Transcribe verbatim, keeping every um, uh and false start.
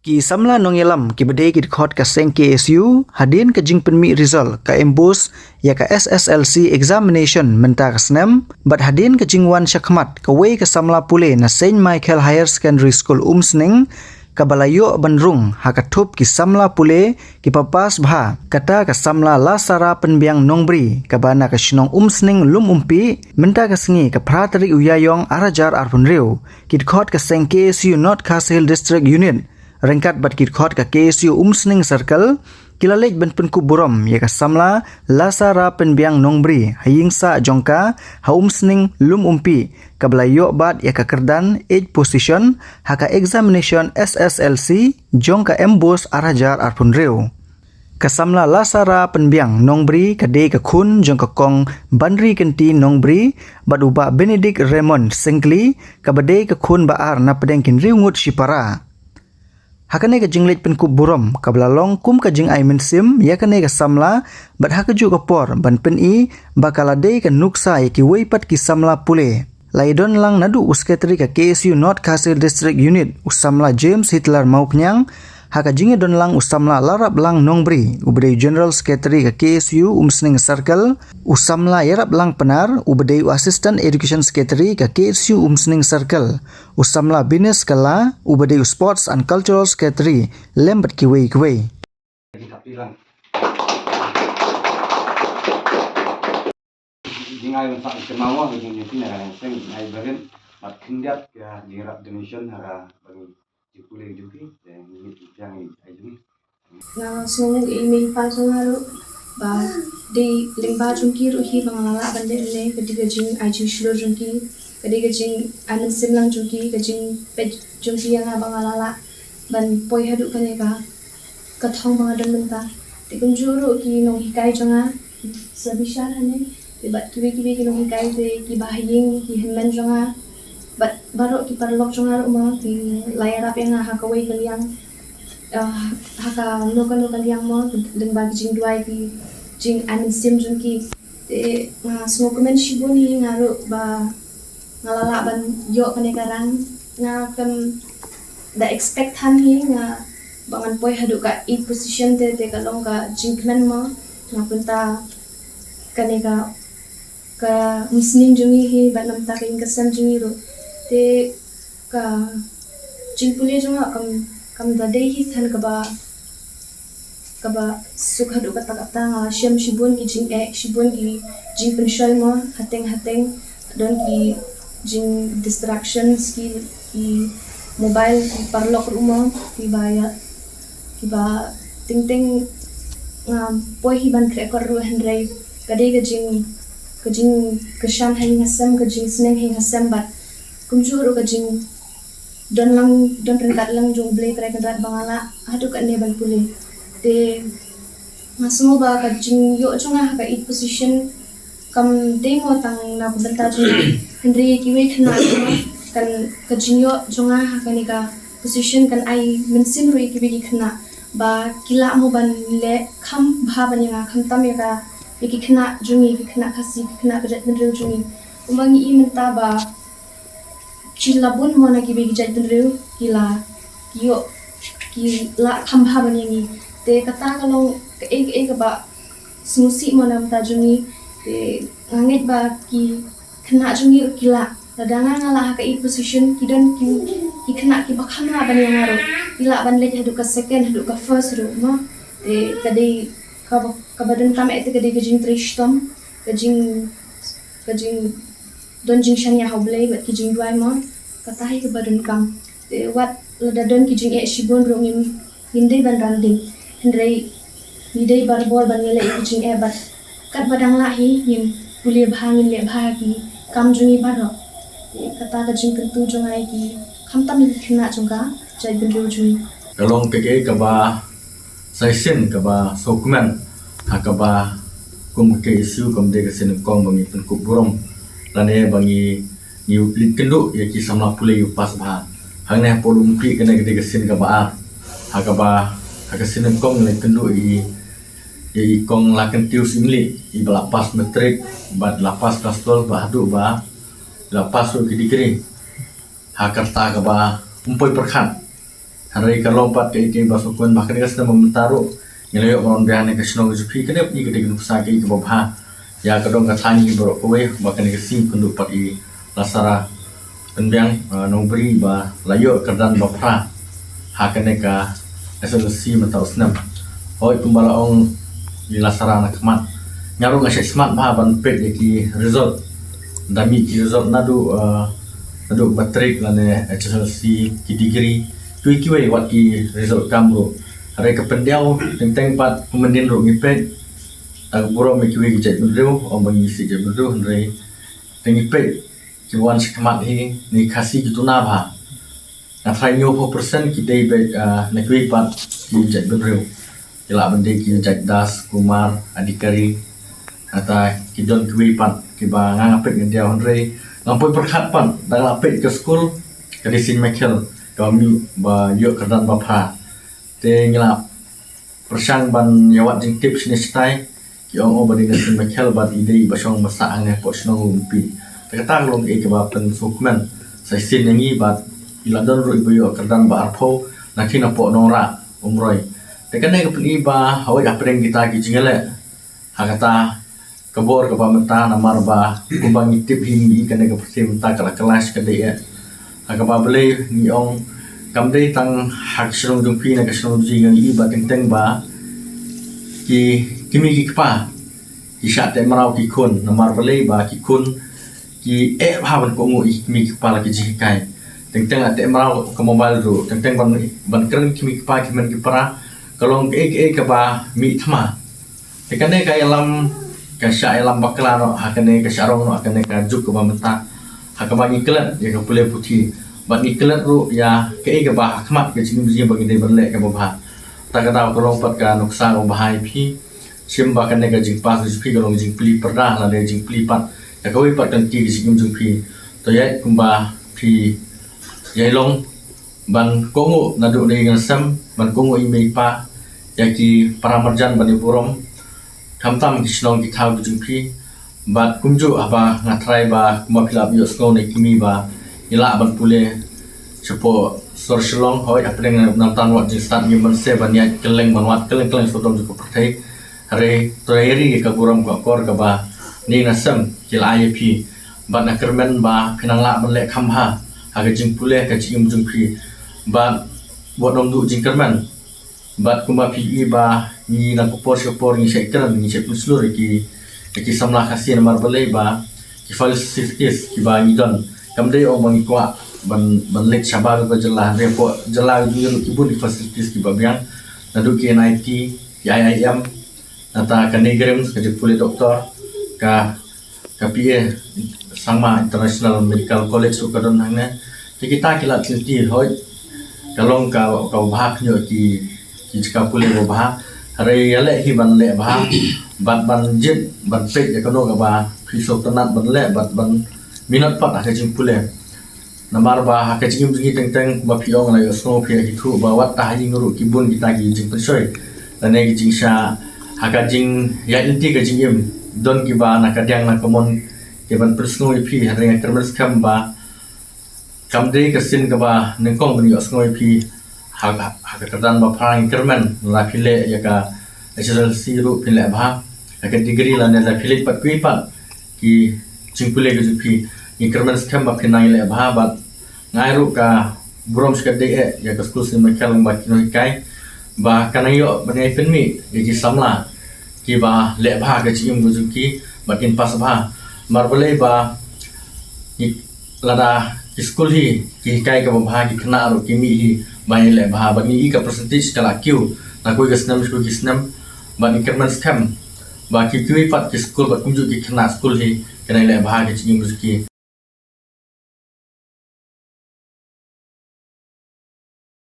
Ki samla nongïalam kiba dei ki dkhot ka seng K S U, hadien ka jingpynmih result ka MBOSE ïa ka S S L C examination mynta ka snem, bad hadien ka jingwan shakhmat kawei ka samla pule na Saint Michael Higher Secondary School Umsning, kaba la ïoh ban rung ha ka thup ki samla pule kiba pass bha, kata ka samla Lasara Pynbiang Nongbri, kaba na ka shnong Umsning Lum Umpi, mynta ka sngi ka phra tarik u Ïaïong ar hajar arphew hynriew, ki dkhot ka seng K S U North Khasi Hills District Unit, ryngkat bad ki dkhot ka K S U Umsning Circle, ki la leit ban pynkup burom ïa ka samla Lasara Pynbiang Nongbri ha ïing sah jong ka ha Umsning Lum Umpi, kaba la ïoh bat ïa ka kyrdan eighth position ha ka examination S S L C jong ka MBOSE ar hajar arphew hynriew. Ka samla Lasara Pynbiang Nongbri ka dei ka khun jong ka Kong Banrikynti Nongbri bad u Bah Benedict Raymond Syngkli, kaba dei ka khun ba ar na pdeng ki hynriew ngut shipara. Ha kane ka jingleit pynkup burom kaba la long kum ka jingai mynsiem ïa kane ka samla, bad ha kajuh ka por ban pyni ba ka la dei ka nuksa ïa kiwei pat ki samla pule, la ïadon lang naduh u Secretary ka K S U North Khasi Hills District Unit, u samla James Hitler Mawkhñiang, ha ka jingïadon lang u samla Laraplang Nongbri, uba dei General Secretary ka K S U Umsning Circle, u samla Ïaraplang Pnar, uba dei u Assistant Education Secretary ka K S U Umsning Circle, u samla Binis Kala, uba dei u Sports and Cultural Secretary, lem bad kiwei kiwei. Jingai ban sah kynmaw ka jingïakhun ïa ka seng, jingai barim bad khyndiat ka jingïarap donation ha ka ba ngi ju pule ju phi, te ngi ju piang ïa ka jong ngi. Nga sngew i mei pa jong nga ruh ba dei lyngba jong ki ruh hi ba nga la lah ban leh ne, ka dei ka jingai jingshlur jong ki, ka dei ka jingai mynsiem lang jong ki, ka jingpeit jong ki ïa nga ba nga la lah ban poi haduh kane ka ka thong ba nga don mynta. Te kumjuh ruh ki nonghikai jong nga, sa bishar hangne. Te bad kiwei kiwei ki nonghikai te kiba ha ïing, ki hynmen jong nga. Bad baroh ki paralok jong nga ruh mo, ki la ïarap ïa nga ha kawei ka liang. Ah, ha kano kano ka liang mo, lyngba ki jingduwai, ki jingai mynsiem jong ki. Te nga sngewkmen shibun ïa nga ruh ba nga la lah ban ïoh kane ka rank. Nga khlem da expect than hi nga ba ngan poi haduh ka eighth position te, te ka long ka jingkmen mo. Nga pynta kane ka, ka umsning jong ngi hi bad namar ka ïing ka sem jong ngi ruh. Te ka jingpule jong nga kam, kam da dei hi than kaba kaba suk haduh katta katta. Nga la shem shibun ki jingeh, shibun ki jingpynshoi mo, hateng hateng don ki jing distractions, ki, ki mobile, ki paralok ruh mo, kiba ïa, kiba teng teng nga poi hi ban khreh kot ruh, hynrei ka dei ka jing, ka jingkyrshan ha ïing ha sem, ka jingsneng ha ïing ha sem, bad kumjuh ruh ka jing don lang, don ryngkat lang jong U Blei Trai Kynrad ba nga lah haduh katne ban pule. Te nga sngew ba ka jingïoh jong nga ha ka eighth position kam dei mo tang na ka bynta jong nga, hynrei kiwei khynnah ruh kan, ka jingïoh jong nga ha kane ka position kan ai mynsiem ruh ïa kiwei ki khynnah ba ki lah mo ban leh kham bha ban ïa nga, khamtam ïa ka, ïa ki khynnah jong ngi, ki khynnah Khasi, ki khynnah ka jaitbynriew jong ngi. Kumba ngi i mynta ba ki la bun mo na kiwei ki jaitbynriew, ki la, ki ïoh, ki la kham bha ban ïa ngi. Te kata ka long kaei kaei kaba sngewsih mo na bynta jong ngi. Te nga ngeit ba ki khynnah jong ngi ruh ki lah. Lada nga nga lah ha ka eighth position, ki don ki, ki khynnah kiba kham lah ban ïa nga ruh, ki lah ban leit haduh ka second, haduh ka first ruh mo. Te ka dei kaba, kaba donkam eh te ka dei ka jingtrei shitom, ka jing, ka jing don jingshaniah ha U Blei bad ki jingduwai mo, kata hi kaba donkam. Te wat lada don ki jingeh shibun ruh ngim, ngim dei ban randing. Hynrei ngi dei barabor ban ïaleh ïa ki jingeh bad katba dang lah hi ngin pule bha, ngin leh bha ki kam jong ngi baroh. Te kata ka jingkyntu jong nga ïa ki, khamtam ïa ki khynnah jong ka jaitbynriew jong ngi. Ka long kaei kaei kaba sa shisien kaba sngewkmen, ha kaba kum ka K S U kam dei ka sien nyngkong ba ngi pynkup burom lane ba ngi, ngi leit kynduh ïa ki samla pule ïa u pass bha. Hangne ha Umpi kane ka dei ka sien kaba ar. Ha kaba, ha ka sien nyngkong ngi leit kynduh ïa i, ïa i Kong Lakyntew Syiemlieh, iba la pass matric bad la pass class twelve bad haduh ba la pass ruh ki degree. Ha ka rta kaba ym poi pyrkhat. Hynrei ka long pat kaei kaei ba sngewkmen ba ha kane ka snem ba mynta ruh ngi la ïoh ban wan biang ha kane ka shnong jong phi, kane pat ka dei ka nuksa kaei kaba bha ïa ka dong ka thaiñ jong ngi baroh kawei, ba ha kane ka sngi kynduh pat i Lasara Pynbiang, ah, Nongbri ba la ïoh kyrdan ba phra ha kane ka S S L C mynta u snem. Hooid, kumba la ong i Lasara na khmat, nga ruh nga shait smat bha ban peit ïa ki result. Da mih ki result naduh, ah, naduh matric lane H S L C, ki degree, kiwei kiwei wat ki result kam ruh. Hynrei ka pyndiaw teng teng pat, kumne ruh ngi peit, ah, burom ïa kiwei ki jaitbynriew, ym ba ngi isih jaitbynriew, hynrei teng ngi peit kiba wan shakhmat hi, ne Khasi ki duna bha. Nga tharai hynñiewphew percent ki dei beit, ah, na kiwei pat ki jaitbynriew. Ki lah ban dei ki jait Das, Kumar, Adhikari. Nangta ki don kiwei pat kiba nga, nga peit nga diaw, hynrei ngam poi pyrkhat pat, da nga la peit ka skul ka dei Saint Michael kaba mih ba ïoh kyrdan ba phra. Te ngi la pyrshang ban ïa wad jingtip shane shatai, ki ong, oh, ba dei na Saint Michael bad i dei iba shong ba sah hangne hapoh shnong Umpi. Te kata ka long kaei kaba pynsngewkmen sa shisien ïa ngi, bad i la don ruh iba ïoh kyrdan ba arphew na ki napoh Nongrah, Umroi. Te kane ka pyni ba hooid, hapdeng kita ki jingïaleh ha kata ka bor kaba mynta, namar ba kumba ngi tip hi, ngi i kane ka pyrthei mynta ka la kylla sha ka dei eh. Ha kaba balei ngi ong, kam dei tang ha ka shnong jong phi ne ka shnong jong ngi, ngi i ba teng teng ba ki kmie ki kpa ki shah teh mraw ki khun, namar balei ba ki khun ki eh bha ban kohnguh ïa ki kmie ki kpa la ki jinghikai. Teng teng la teh mraw ka mobile ruh, teng teng ban, ban kren ki kmie ki kpa, ki hynmen ki para, ka long kaei kaei kaba mih thma. Te kane ka ïalam, ka shah ïalam bakla noh ha kane, ka shah rong noh ha kane ka juk kaba mynta, ha kaba ngi klet ïa ka pule puthi, bad ngi klet ruh ïa kaei kaba ha khmat ka jingim jong ngi ba ngi dei ban leh kaba bha. Ta ka daw ka long pat ka nuksa kaba bha ïa phi, shim ba kane ka jingpass jong phi ka long jingplie pyrda, lane jingplie pat ïa kawei pat ka lynti ka jingim jong phi. To ïa kumba phi ïa long ban kohnguh naduh na ïing na sem, ban kohnguh ïa i mei i pa, ïa ki para marjan ban ïa burom, khamtam ki shnong ki thaw ki jong phi. Bad kumjuh haba nga tharai ba kumba phi la ïohsngew na i kmie ba ngi lah ban pule shapoh sor Shillong, hooid, hapdeng na, nangta wat jingstad ngi mynse ban ïaid kylleng ban wad kylleng kylleng sawdong jong ka pyrthei. Hynrei to ïa ri ka burom ka akor kaba na ïing na sem ki la ai ïa phi. Bad nga kyrmen ba phin nang lah ban leh kham bha ha ka jingpule ka jingim jong phi. Bad wat nym duh jingkyrmen. Bad kumba phi i ba ngi na ka por sha ka por ngi shait kren, ngi shait pynshlur ïa ki, ïa ki samla Khasi, namar balei ba ki facilities kiba ngi don, kam dei ong ba ngi kwah ban, ban leit shabar ka jylla, hynrei hapoh jylla ka jong ngi ruh ki bun ki facilities kiba biang, naduh ki N I T, ki I I M, nangta ka NEIGRIHMS, ka jingpule doktor, ka, ka P A Sangma International Medical College ruh ka don hangne. Te kita ki lad ki lynti, hooid, ka long ka, kaba bha, phin ïoh ki, ki jaka pule ba bha. Hynrei ïaleh hi ban leh bha, bad ban jied, ban peit ïa kano kaba phi sngewtynnat ban leh, bad ban minot pat ha ka jingpule. Namar ba ha ka jingim jong ngi teng teng, kumba phi ong, la ïohsngew phi ïa ki thuh ba wat ha ïing ruh ki bun kita ki jingpynshoi lane ki jingshah ha ka jingïaid lynti ka jingim. Don kiba na ka diang na ka mon ki ban pynsngew ïa phi, hynrei nga kyrmen skhem ba kam dei ka sien kaba nyngkong ban ïohsngew ïa phi ha, ha ka kyrdan ba phra. Ngi kyrmen la phi leh ïa ka H S L C ruh phin leh bha, ha ka degree lane la phi leit pat kiwei pat ki jingpule ka jong phi, ngi kyrmen skhem ba phin nang ïaleh bha. Bad nga ai ruh ka burom sha ka dei eh ïa ka skul Saint Michael ba ki nonghikai, ba kan nang ïoh ban ïai pynmih ïa ki samla kiba leh bha ka jingim ka jong ki bad kin pass bha. Namar balei ba ngi, lada ki skul hi ki hikai kaba bha, ki khynnah ruh ki mih hi ban ïaleh bha, bad ngi i ka percentage ka la kiew na kawei ka snem sha kawei ka snem. Bad ngi kyrmen skhem ba ki, kiwei pat ki skul bad kumjuh ki khynnah skul hi kin ïaleh bha ka jingim ka jong ki.